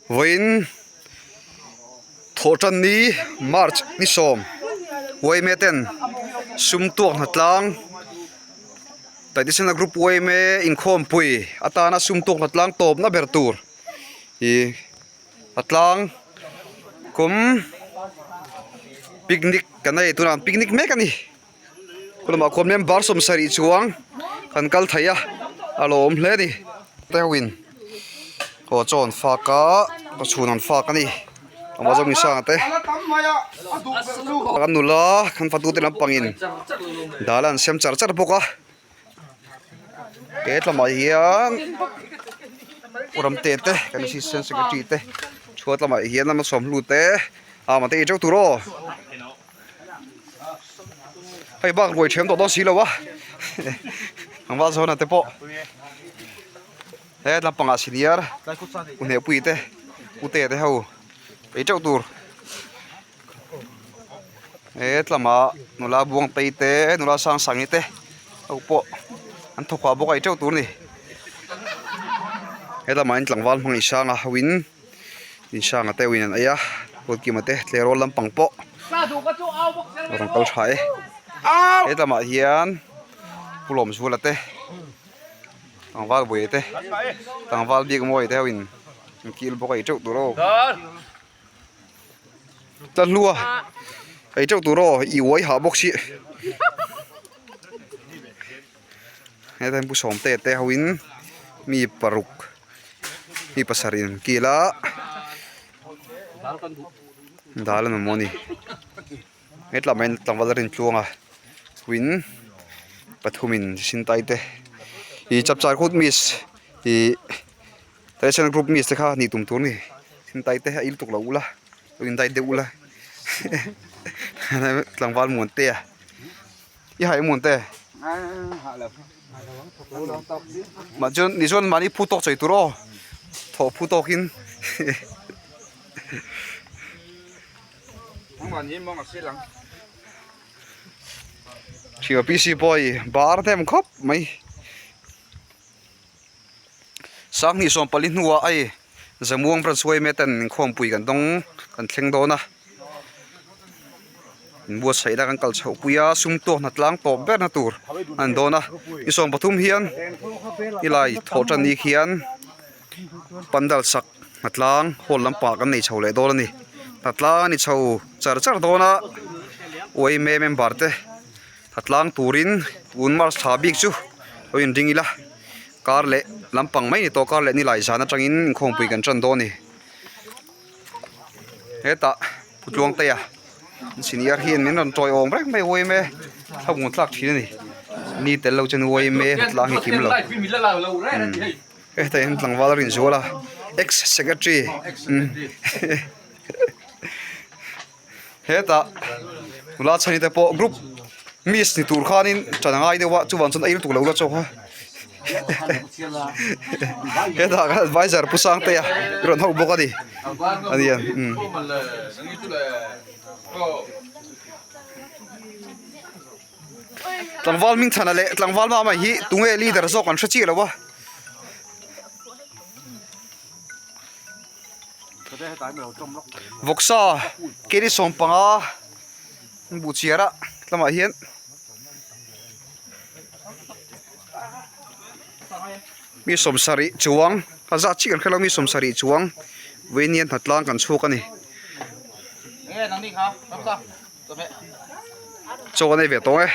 Vawiin thawhtan ni March ni sawm yma ten sum tuak hnatlang Taitesena group yma inkhawmpui atana sum tuak hnatlang tawpna ber tur ih hnatlang kum picnic kan nei tunah picnic mek a ni. Khawlamah khuan member 70 chuang kan kal thei a a lawm hle a ni te ho in aw chaw an fak a chaw chhun an fak a ni amah zawk ni te kan nula kan fatu te lampangin dal an siam char char bawk a. He tlamah hian u Ramte te kan assistant secretary te chhuat lamah hian a sawmhlu te a mate ei teuh tur aw hei bak ruai thiam tawh dawn si lo a tlangval zawna te pawh he lampangah senior u hnehpui te u te te ho ei teuh tur. He tlama nula buang tei te nula sang sangi te ho pawh an thaw khuah bawk a ei teuh tur a ni he lamah hian tlangval hmang insanga ho in insanga te in an ei a kawlkima te tleirawl lampang pawh a rawn kal tha e he lamah hian pu lawmzuala te tlangval buai te tlangval bik mawi te ho in an kil bawk a ei teuh tur aw. Ta hlua ei teuh tur aw i uai hah bawk si heta hian pu sawmte te ho in mi paruk mi pasarih an kil a dal an awm a ni hetlam ah hian tlangval a rintluang a puin pathumin sintai te ih chapchar kut miss ih. Traditional group miss te kha nih tum tur a ni thingtai te a il tuk lo ula lo in dai deuh ula tlangval muan te a i hai muan te mah chuan ni chuan mahni phu tawk chei tur aw thawh phu tawk in Thian PC pawh i bar hnem khawp mai. Sanghnih 14 hnuah hei Zamuang branch yma ten inkhawmpui kan dawng kan thleng dawn a inbuatsaihna kan kal chhoh pui a sum tawk hna tlang tawp ber na tur an dawn a ni 13 hian helai thawh tan ni khian pandal sak hna tlang hall lampang kan nei chho leh dawn a ni hna tlang a ni chho char char dawn a yma member te. A tlang turin tun March thla bik chu lo inring ila kar leh lampang mai ni tawh kar leh ni lai zan atangin inkhawmpui kan tan dawn a ni hetah Putluangtea senior hian min rawn tawiawm reng mai uaim e thlamuan thlak thin a ni ni tel lo chuan uaim e tlang hi kim lo hetah hian tlangval a rinzual a ex secretary Hetah nula chhani te pawh group miss ni tur khanin ṭan a ngai deuh a chuvang chuan a il tuk lo la chawk a hetah kan advisor pu Sangtea i rawn hauh bawk a ni a nia umm. Tlangval Hmingthana leh tlangval Mama hi tunge leader zawk an hre chiah lo a. Vawksa keli 15 buh chiar a tlamah hian mi 70 chuang a zat chiah kan hrelo mi 70 chuang vawiin hnatlang kan chhuak a ni. Chaw an ei ve tawng e.